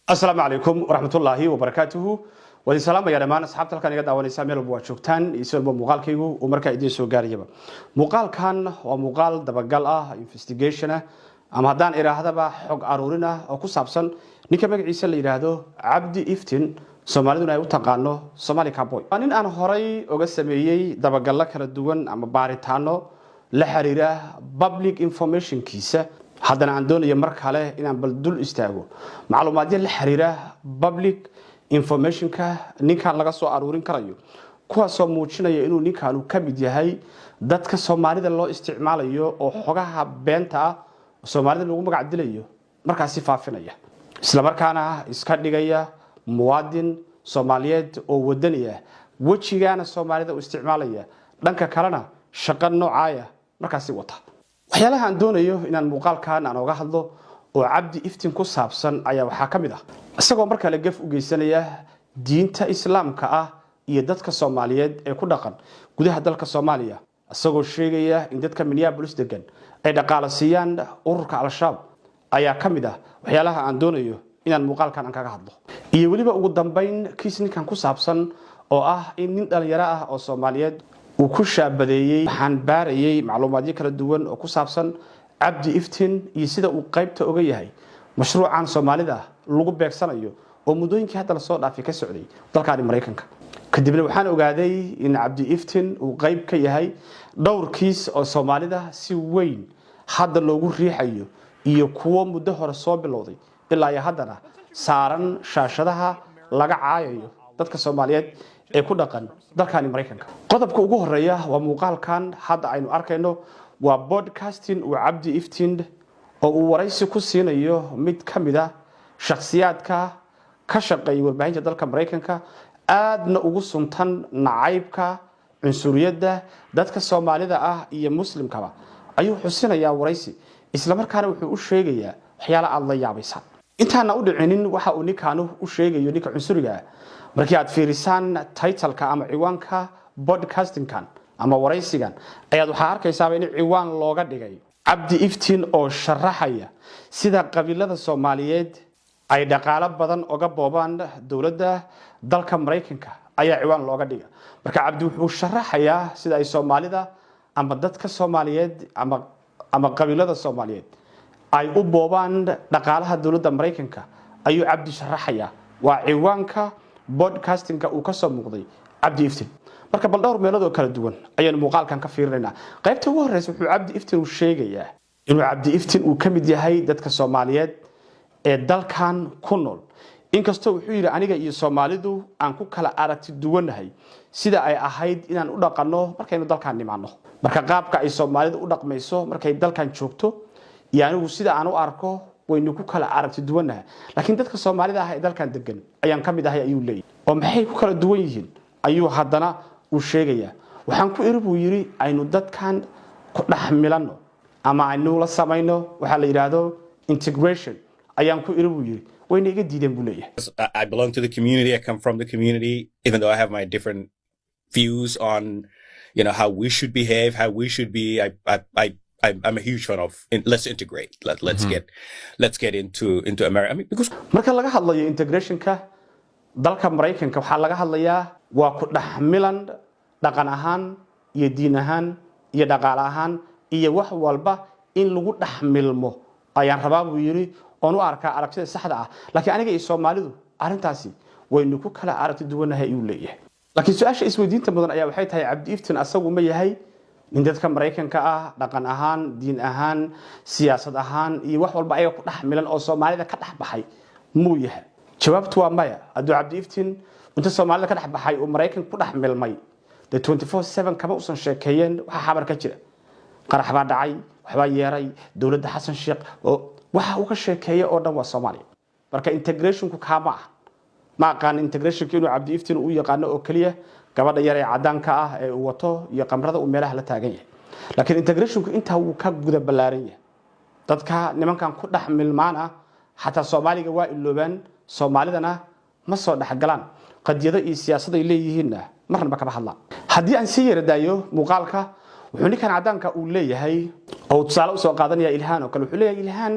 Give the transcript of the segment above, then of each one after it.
Asalaamu calaykum waraxmatullaahi wabarakaatuhu. Waa idin salaamaya dhammaan asxaabta halkan iga daawanaysa, meel walba waa joogtaan iyo si walba muuqaalkaygu uu markaa idiin soo gaarayaba. Muuqaalkan waa muuqaal dabagal ah, investigation ah, ama haddaan idhaahdaba xog aruurin ah, oo ku saabsan ninka magaciisa la yidhaahdo Cabdi Iftin, Soomaaliduna ay u taqaano Somali Cowboy. Waa nin aan horay oga sameeyey dabagallo kala duwan ama baaritaano la xiriira public informationkiisa. Haddana aan doonayo mar kale inaan bal dul istaago macluumaadyo la xiriira public informationka ninkan laga soo aruurin karayo, kuwaasoo muujinaya inuu ninkaanu ka mid yahay dadka Soomaalida loo isticmaalayo oo xogaha beenta ah Soomaalida lagu magac dilayo markaasi faafinaya, islamarkaana iska dhigaya muwaadin Soomaaliyeed oo wadani ah, wejigaana Soomaalida u isticmaalaya, dhanka kalena shaqo noocaaya markaasi wata. Waxyaalaha aan doonayo inaan muuqaalkan aan oga hadlo oo Cabdi Iftin ku saabsan ayaa waxaa ka mid ah isagoo mar kale gaf u geysanaya diinta Islaamka ah iyo dadka Soomaaliyeed ee ku dhaqan gudaha dalka Soomaaliya, isagoo sheegaya in dadka Minneapolis degan ay dhaqaala siiyaan ururka Al-Shabaab ayaa ka mid ah waxyaalaha aan doonayo inaan muuqaalkan aan kaga hadlo. Iyo weliba ugu dambayn kiis ninkan ku saabsan oo ah in nin dhalinyaro ah oo Soomaaliyeed uu ku shaabadeeyey. Waxaan baarayay macluumaadyo kala duwan oo ku saabsan Cabdi Iftin iyo sida uu qaybta oga yahay mashruucan Soomaalida lagu beegsanayo oo muddooyinkii hadda lasoo dhaafay ka socday dalkaani Maraykanka. Kadibna waxaan ogaaday in Cabdi Iftin uu qayb ka yahay dhowr kiis oo Soomaalida si weyn hadda loogu riixayo iyo kuwo muddo hore soo bilowday ilaa iyo haddana saaran shaashadaha laga caayayo dadka Soomaaliyeed ee ku dhaqan dalkani Maraykanka. Qodobka ugu horeeya waa muuqaalkan hadda aynu arkayno. Waa podcasting uu Cabdi Iftin oo uu waraysi ku siinayo mid ka mid a shakhsiyaadka ka shaqeeya warbaahinta dalka Maraykanka, aadna ugu suntan nacaybka cunsuriyadda dadka Soomaalida ah iyo Muslimkaba ayuu xusinayaa waraysi, islamarkaana wuxuu u sheegayaa waxyaala aada la yaabaysaan. Intaana u dhicinin waxa uu ninkaanu u sheegayo ninka cunsuriga ah, markii aad fiirisaan titleka ama ciwaanka podcastingkan ama waraysigan, ayaad waxaa arkaysaaba in ciwaan looga dhigay "Cabdi Iftiin oo sharaxaya sida qabiilada Soomaaliyeed ay dhaqaalo badan oga boobaan dowladda dalka Maraykanka" ayaa ciwaan looga dhiga. Marka Cabdi wuxuu sharaxayaa sida ay Soomaalida ama dadka Soomaaliyeed ama qabiilada Soomaaliyeed ay u boobaan dhaqaalaha dowladda Maraykanka ayuu Cabdi sharaxayaa. Waa ciwaanka podcastingka uu kasoo muuqday Cabdi Iftiin. Marka bal dhowr meelood oo kala duwan ayaanu muuqaalkan ka fiirinaynaa. Qaybta ugu horeysa, wuxuu Cabdi Iftiin uu sheegayaa inuu Cabdi Iftiin uu ka mid yahay dadka Soomaaliyeed ee dalkan ku nool, inkastoo wuxuu yidhi aniga iyo Soomaalidu aan ku kala aragti duwannahay sida ay ahayd inaan u dhaqanno markaynu dalkan nimaano. Marka qaabka ay Soomaalidu u dhaqmayso markay dalkan joogto iyo anigu sida aan u arko waynu ku kala aragti duwannahay, laakiin dadka Soomaalida ah ee dalkan degan ayaan ka mid ahay ayuu leeyahy. Oo maxay ku kala duwan yihiin ayuu haddana uu sheegayaa. "Waxaan ku iri," buu yidhi, "aynu dadkan ku dhex milanno ama aynu la samayno waxaa la yidhaahdo integration ayaan ku iri," buu yidhi. "Wayna iga diideen," buu leeyahay. I belong to the community. I come from the community, even though I have my different views on how we should behave, how we should be. I'm a huge fan of let's integrate. Let's get into America. I mean, because Marka laga hadlayo integrationka dalka Maraykanka, waxaa laga hadlayaa waa ku dhex milan dhaqan ahaan iyo diin ahaan iyo dhaqaale ahaan iyo wax walba in lagu dhex milmo ayaan rabaa, buu yidhi, oon u arkaa aragtida saxda ah, laakiin aniga iyo Soomaalidu arrintaasi waynu ku kala aragti duwanahay, ayuu leeyahay. Laakiin su-aasha isweydiinta mudan ayaa waxay tahay, Cabdi Iftin asagu ma yahay nin dadka Maraykanka ah dhaqan ahaan, diin ahaan, siyaasad ahaan iyo wax walba ayaga ku dhex milan oo Soomaalida ka dhex baxay muu yahay? Jawaabtu waa maya. Hadduu Cabdi Iftin inta Soomaalida ka dhex baxay uu Maraykanka ku dhex milmay, dee 24/7 kama usan sheekeeyeen waxa Xamar ka jira. Qarax baa dhacay, waxbaa yeeray dowladda Xasan Sheekh, oo waxa uu ka sheekeeya oo dhan waa Soomaaliya. Marka integrationku kaama ah. Ma aqaan integrationka inuu Cabdi Iftin u yaqaano oo keliya gabadha yar ee cadaanka ah ee uu wato iyo qamrada uu meelaha la taagan yahay, laakiin integrationku intaa wuu ka guda ballaaran yahay. Dadka nimankan ku dhex milmaan ah xataa Soomaaliga waa iloobaan, Soomaalidana ma soo dhexgalaan, qadiyado iyo siyaasad ay leeyihiinna marnaba kama hadlaan. Haddii aan sii yara daayo muuqaalka, wuxuu ninkan cadaanka uu leeyahay oo uu tusaale usoo qaadanaya Ilhaan oo kale. Wuxuu leeyahay Ilhaan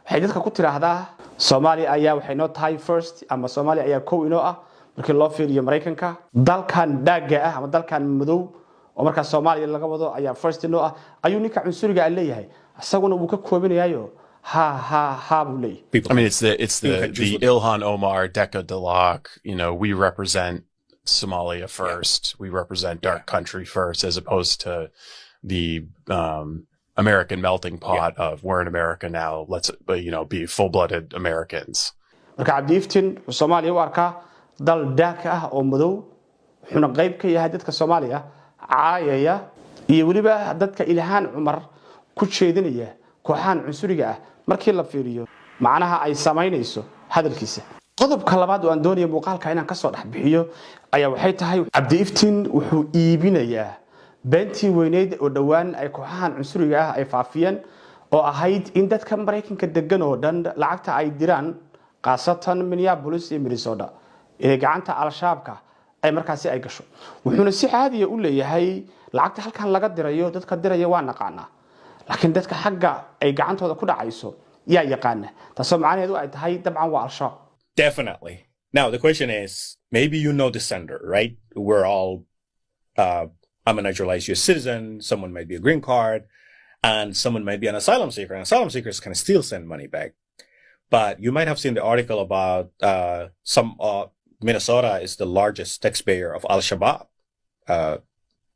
waxay Waxay dadka ku tiraahdaa Soomaaliya ayaa waxay noo tahay first, ama Soomaaliya ayaa kow inoo ah markii loo fiiriyo Maraykanka. Dalkan dark-ga ah ama dalkan madow oo markaa Soomaaliya laga wado ayaa first inoo ah, ayuu ninka cunsuriga ah leeyahay. Isaguna wuu ka koobinayaayo, ha ha ha buu leeyahay. People I mean, it's people the can choose the Ilhan Omar, Deqa Dhalac. We represent Somalia first. We represent dark country first, as opposed to the American melting pot of "We're in America now. Let's be full blooded Americans." Marka Cabdi Iftin wuxuu Soomaaliya u arkaa dal dark ah oo madow, wuxuuna qayb ka yahay dadka Soomaaliya caayaya iyo weliba dadka Ilhaan Cumar ku jeedinaya kooxahan cunsuriga ah markii la fiiriyo macnaha ay samaynayso hadalkiisa. Qodobka labaad oo aan doonaya muuqaalka inaan kasoo dhex bixiyo ayaa waxay tahay, Cabdi Iftin wuxuu iibinayaa beentii weyneyd oo dhowaan ay kooxahan cunsuriga ah ay faafiyeen, oo ahayd in dadka Maraykanka degan oo dhan lacagta ay diraan, khaasatan Minneapolis iyo Minnesota, inay gacanta Al-Shabaabka ay markaasi ay gasho. Wuxuuna si caadiya u leeyahay, lacagta halkan laga dirayo dadka diraya waa naqaanaa, laakiin dadka xagga ay gacantooda ku dhacayso yaa yaqaana? Taasoo macnaheedu ay tahay dabcan waa Al-Shabaab. Definitely. Now the question is, maybe you know the sender, right? We're all, I'm a naturalized US citizen. Someone might be a green card, and someone might be an asylum seeker. And asylum seekers can still send money back. But you might have seen the article about some Minnesota is the largest taxpayer of Al Shabaab,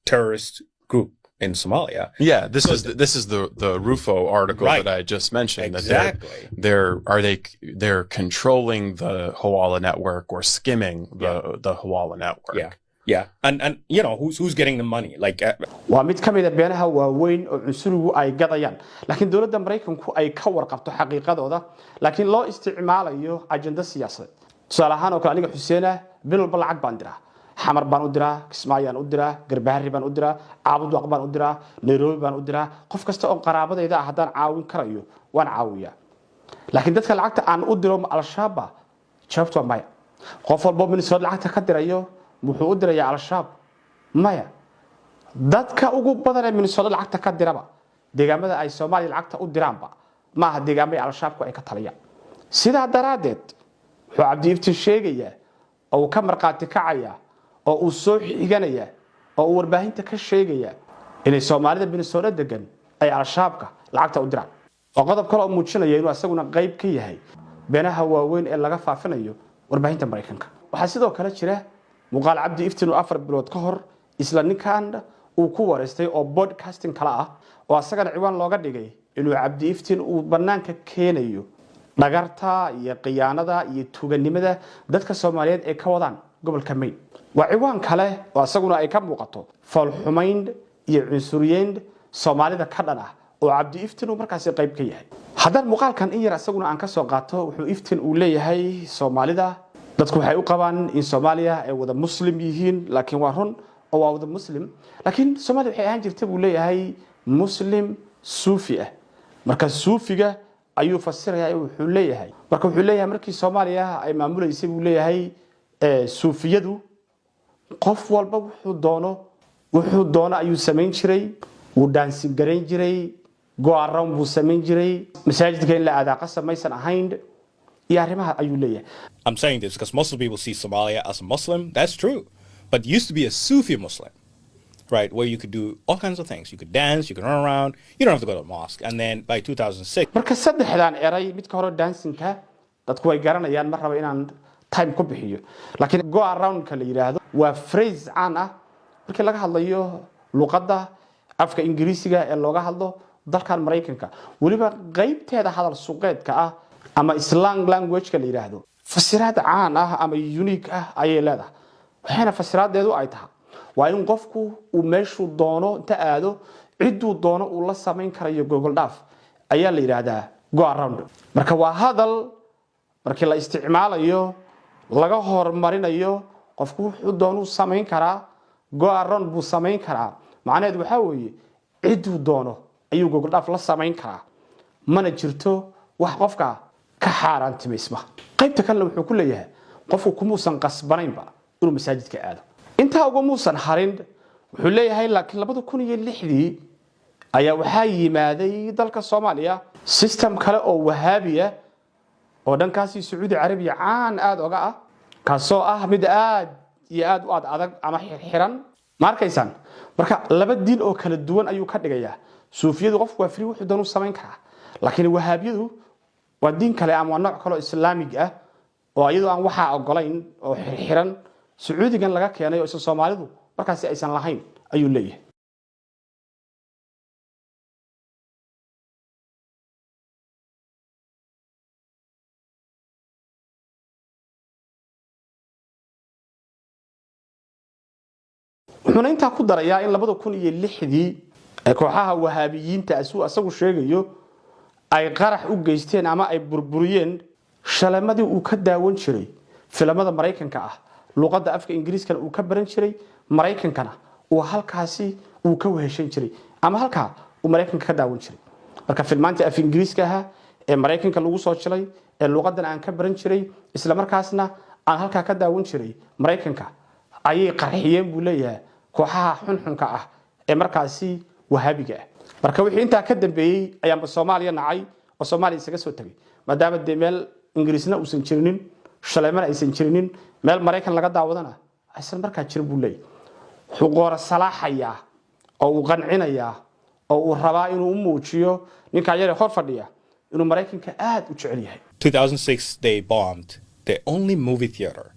terrorist group in Somalia. Yeah, this So is the Rufo article Right. that I just mentioned. That they're are they they're controlling the Hawala network or skimming the Hawala network. Yeah, and who's getting the money? Like Waa mid ka mid a beenaha waaweyn oo cunsurigu ay gadayaan, laakiin dowladda Maraykanku ay ka warqabto xaqiiqadooda, laakiin loo isticmaalayo ajando siyaasadeed. Tusaale ahaan oo kale, aniga Xuseena bil walba lacag baan diraa. Xamar baan u diraa, Kismaayaan u diraa, Garbahari baan u diraa, Caabudwaq baan u diraa, Nairobi baan u diraa. Qof kasta oo qaraabadayda ah haddaan caawin karayo waan caawiyaa. Laakiin dadka lacagta aan u diro ma Al-Shabaab? Jawaabtu waa maya. Qof walbo Minnesota lacagta ka dirayo muxuu u dirayaa Al-Shabaab? Maya. Dadka ugu badan ee Minnesota lacagta ka diraba, deegaamada ay Soomaaliya lacagta u diraanba maaha deegaamay Al-Shabaabku ay ka taliyaan. Sidaa daraaddeed wuxuu Cabdi Iftin sheegayaa oo uu ka markhaati kacaya oo uu soo xiganaya oo uu warbaahinta ka sheegaya inay Soomaalida Minnesota degan ay Al-Shabaabka lacagta u diraan. Waa qodob kale oo muujinaya inuu isaguna qayb ka yahay beenaha waaweyn ee laga faafinayo warbaahinta Maraykanka. Waxaa sidoo kale jira muuqaal Cabdi Iftin oo 4 bilood ka hor isla ninkan uu ku wareystay oo podcasting kale ah, oo asagana ciwaan looga dhigay inuu Cabdi Iftin uu bannaanka keenayo dhagarta iyo khiyaanada iyo tuganimada dadka Soomaaliyeed ay ka wadaan gobolka Maine. Waa ciwaan kale oo asaguna ay ka muuqato foolxumayn iyo cunsuriyeyn Soomaalida ka dhan ah oo Cabdi Iftin uu markaasi qayb ka yahay. Haddaan muuqaalkan in yar isaguna aan ka soo qaato, wuxuu Iftin uu leeyahay, Soomaalida dadku waxay u qabaan in Soomaaliya ay wada Muslim yihiin, laakiin waa run oo waa wada Muslim, laakiin Soomaaliya waxay ahaan jirta, buu leeyahay, Muslim Suufi ah. Marka suufiga ayuu fasirayaa. Wuxuu leeyahay, marka wuxuu leeyahay, markii Soomaaliya ay maamuleysay, buu leeyahay, suufiyadu qof walba wuxuu doono ayuu samayn jiray, wuu dancing garayn jiray, go around buu samayn jiray, masaajidka in la aadaa qasab maysan ahayn iyo arrimaha ayuu leeyahay. I'm saying this because most of people see Somalia as a Muslim. That's true. But it used to be a Sufi Muslim, right? Where you could do all kinds of things. You could dance, you could run around. You don't have to go to the mosque. And then by 2006, Marka saddexdan eray, midka hore dancing-ka dadku way garanayaan, ma rabo inaan time ku bixiyo, laakiin go around-ka la yidhaahdo waa phrase caan ah markii laga hadlayo luqadda afka Ingiriisiga ee looga hadlo dalkan Maraykanka, weliba qaybteeda hadal suuqeedka ah ama slang language-ka la yidhaahdo. Fasiraad caan ah ama unique ah ayay leedahay, waxayna fasiraadeedu ay tahay waa in qofku uu meeshuu doono inta aado, cidduu doono uu la samayn karayo gogol dhaaf ayaa la yidhaahdaa go around. Marka waa hadal markii la isticmaalayo laga horumarinayo qofku wuxuu doonuu samayn karaa, go around buu samayn karaa. Macnaheedu waxaa weeye cidduu doono ayuu gogol dhaaf la samayn karaa, mana jirto wax qofka ka xaaraantimaysma. Qaybta kalena wuxuu ku leeyahay, qofku kumuusan qasbanaynba inuu masaajidka aado. Intaa ugamuusan harin, wuxuu leeyahay, laakiin 2006-dii ayaa waxaa yimaaday dalka Soomaaliya. System kale oo Wahaabiya oo dhankaasi Sacuudi Carabiya caan aada oga ah, kaasoo ah mid aad iyo aad u ad adag ama xirxiran. Ma arkaysaan? Marka laba diin oo kala duwan ayuu ka dhigayaa. Suufiyadu qofku waa free, wuxuu doonu samayn karaa, laakiin Wahaabiyadu waa diin kale ama waa nooc kale oo Islaamig ah oo iyadoo aan waxaa ogolayn oo xirxiran, Sacuudigan laga keenay oo isla Soomaalidu markaasi aysan lahayn, ayuu leeyahay. Wuxuuna intaa ku darayaa in 2006-dii ee kooxaha Wahaabiyiinta asuu asagu sheegayo ay qarax u geysteen ama ay burburiyeen shaleemadii uu ka daawan jiray filamada Maraykanka ah, luqadda afka Ingiriiskana uu ka baran jiray, Maraykankana uu halkaasi uu ka weheshan jiray ama halkaa uu Maraykanka ka daawan jiray. Marka filmaantii af Ingiriiska ahaa ee Maraykanka lagu soo jilay ee luqadan aan ka baran jiray, isla markaasna aan halkaa ka daawan jiray Maraykanka, ayay qarxiyeen, buu leeyahay, kooxaha xunxunka ah ee markaasi Wahaabiga ah. Marka wixii intaa ka dambeeyey ayaanba Soomaaliya nacay oo Soomaaliya isaga soo tegay, maadaama dee meel Ingiriisna uusan jirinin, shaleemana aysan jirinin, meel Maraykan laga daawadana aysan markaa jirin, buu leeyahay. Wuxuu qoora salaaxayaa oo uu qancinayaa oo uu rabaa inuu u muujiyo ninkaa yare hor fadhiya inuu Maraykanka aada u jecel yahay. 2006, they bombed the only movie theater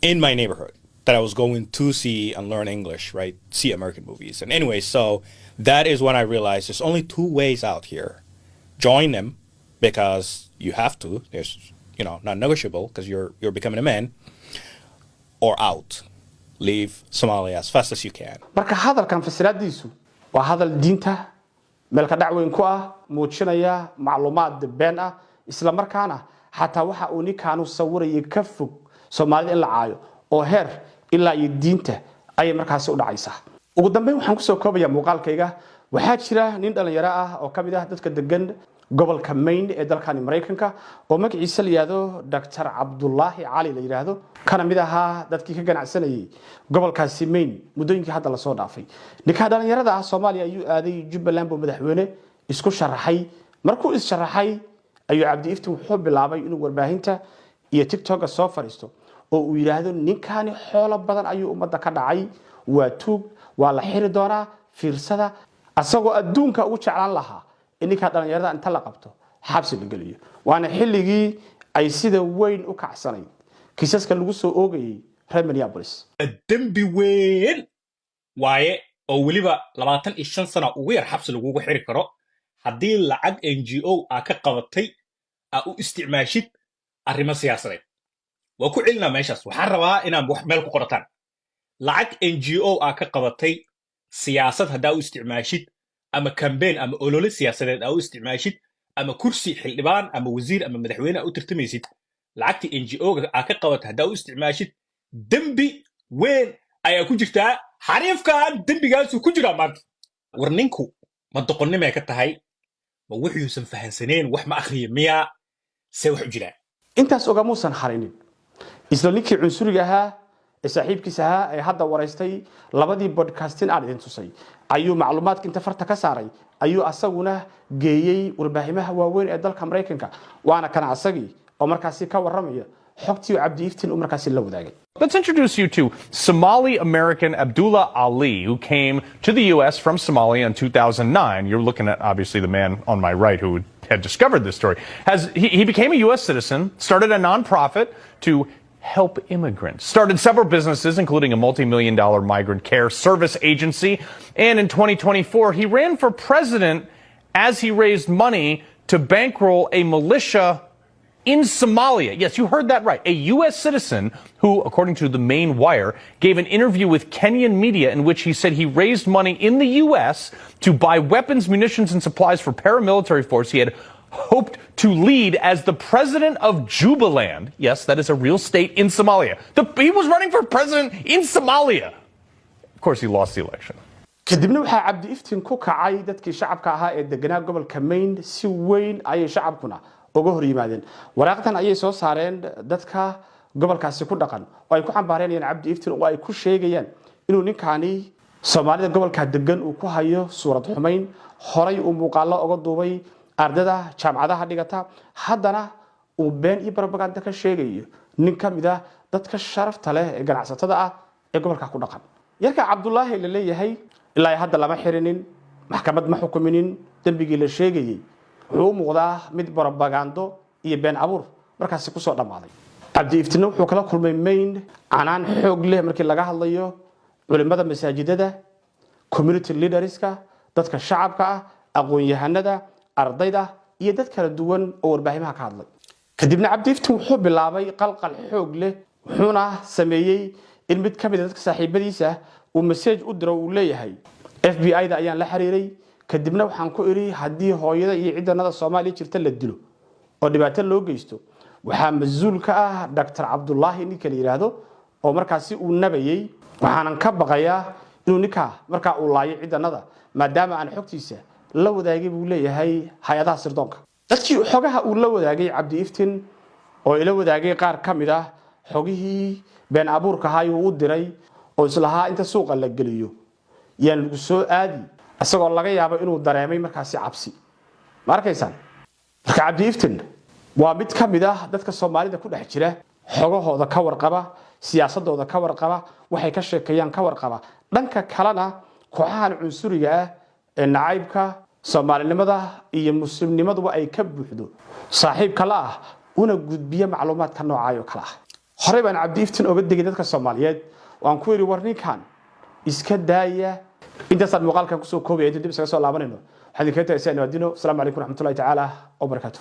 in my neighborhood that I was going to see and learn English, right? See American movies. And anyway, so that is when I realized there's only two ways out here. Join them because you have to. There's, not negotiable because you're becoming a man, or out. Leave Somalia as fast as you can. Marka hadalkan fasiraadiisu waa hadal diinta meelka dhac weyn ku ah, muujinaya macluumaad been ah, isla markaana xataa waxa uu ninkaanu sawirayay ka fog Soomaalida in la caayo oo heer ilaa iyo diinta ayay markaasi u dhacaysaa. Ugu dambeyn, waxaan kusoo koobayaa muuqaalkayga: waxaa jira nin dhalinyaro ah oo ka mid ah dadka degan gobolka Maine ee dalkani Maraykanka oo magaciisa la yidhaahdo Dr Cabdulaahi Cali la yidhaahdo, kana mid ahaa dadkii ka ganacsanayay gobolkaasi Maine muddooyinkii hadda lasoo dhaafay. Ninkaa dhalinyarada ah Soomaaliya ayuu aaday, Jubbaland buu madaxweyne isku sharaxay. Markuu is sharaxay ayuu Cabdi Iftin wuxuu bilaabay inuu warbaahinta iyo TikToka soo fadhiisto oo uu yidhaahdo ninkaani xoolo badan ayuu ummadda ka dhacay, waa tuug, waa la xiri doonaa, fiirsada, asagoo adduunka ugu jeclaan lahaa in ninkaa dhalinyarada inta la qabto xabsi la geliyo. Waana xilligii ay sida weyn u kacsanayd kiisaska lagu soo oogayay reer Minneapolis. Dembi weyn waaye oo weliba 25 sana ugu yar xabsi lagugu xiri karo haddii lacag NGO aa ka qabatay aa u isticmaashid arrimo siyaasadeed. Waa ku celinaa meeshaas, waxaan rabaa inaad wax meel ku qorataan. Lacag NGO aa ka qabatay siyaasad haddaa u isticmaashid, ama campaign ama olole siyaasadeed aa u isticmaashid, ama kursi xildhibaan ama wasiir ama madaxweyne aa u tartamaysid, lacagtii NGO-ga aa ka qabatay haddaa u isticmaashid, dembi weyn ayaa ku jirtaa. Xariifkan dembigaasuu ku jiraa maanta. War ninku ma doqonnimay ka tahay, ma wuxuusan fahansaneen, wax ma akhriya miyaa, see wax u jiraan? Intaas ogamuusan harinin. Isla ninkii cunsuriga ahaa ee saaxiibkiis ahaa ee hadda waraystay labadii podcastin aan idin tusay ayuu macluumaadka inta farta ka saaray ayuu asaguna geeyey warbaahimaha waaweyn ee dalka Maraykanka. Waana kana asagii oo markaasi ka waramaya xogtii Cabdi Iftin uu markaasi la wadaagay. Let's introduce you to Somali American Abdullah Ali, who came to the U.S. from Somalia in 2009. You're looking at obviously the man on my right who had discovered this story. He became a U.S. citizen, started a nonprofit to help immigrants, started several businesses, including a multi-million dollar migrant care service agency, and in 2024 he ran for president as he raised money to bankroll a militia in Somalia. Yes, you heard that right. A U.S. citizen who, according to the Maine Wire, gave an interview with Kenyan media in which he said he raised money in the U.S. to buy weapons, munitions, and supplies for paramilitary force he had hoped to lead as the president of Jubaland. Yes, that is a real state in Somalia. He was running for president in Somalia. Of course, he lost the election. Kadibna waxaa Cabdi Iftin ku kacay dadkii shacabka ahaa ee deganaa gobolka Maine. Si weyn ayay shacabkuna uga hor yimaadeen. Waraaqdan ayay soo saareen dadka gobolkaasi ku dhaqan oo ay ku cambaaraynayaan Cabdi Iftin oo ay ku sheegayaan inuu ninkaani Soomaalida gobolka degan uu ku hayo suurad xumayn. Horay uu muuqaallo uga duubay. Ardayda jaamacadaha dhigata haddana uu been iyo barobaganda ka sheegayo nin ka mid ah dadka sharafta leh ee ganacsatada ah ee gobolka ku dhaqan. Yarka Cabdulaahi la leeyahay ilaa hadda lama xirinin, maxkamad ma xukuminin dembigii la sheegayey. Wuxuu u muuqdaa mid barobagando iyo been abuur markaasi kusoo dhammaaday. Cabdi Iftinna wuxuu kala kulmay Maine canaan xoog leh markii laga hadlayo culimada masaajidada, community leaderska, dadka shacabka ah, aqoon-yahanada, ardayda iyo dad kala duwan oo warbaahimaha ka hadlay. Kadibna Cabdi Iftin wuxuu bilaabay qalqal xoog leh, wuxuuna sameeyey in mid ka mid a dadka saaxiibadiisa uu message u diro uu leeyahay: FBI da ayaan la xiriiray, kadibna waxaan ku idhi haddii hooyada iyo ciidanada Soomaaliya jirta la dilo oo dhibaato loo geysto, waxaa mas-uul ka ah Dr Cabdulaahi ninka la yidhaahdo oo markaasi uu nabayey. Waxaanan ka baqayaa inuu ninkaa markaa uu laayo ciidanada, maadaama aan xogtiisa la wadaagay, buu leeyahay, hay-adaha sirdoonka. Dadkii xogaha uu la wadaagay Cabdi Iftin oo ila wadaagay qaar ka mid ah xogihii been abuurka ahaa uu u diray oo islahaa inta suuqa la geliyo yaan lagu soo aadi, isagoo laga yaabo inuu dareemay markaasi cabsi. Ma arkaysaan? Marka Cabdi Iftin waa mid ka mid ah dadka Soomaalida ku dhex jira, xogahooda ka warqaba, siyaasadooda ka warqaba, waxay ka sheekeeyaan ka warqaba, dhanka kalena kooxahan cunsuriga ah ee nacaybka Soomaalinimada iyo Muslimnimaduba ay ka buuxdo saaxiibka la ah, una gudbiya macluumaadka noocaayoo kale ah. Horey baan Cabdi Iftin oga degay dadka Soomaaliyeed waan ku yidhi: war ninkan iska daaya. Intaasaan muuqaalkan kusoo koobaya. Inta dib isaga soo laabanayno, waxaan idinkaga tagay si aynu adino. Asalaamu calaykum raxmatullahi tacaala wabarakaatu.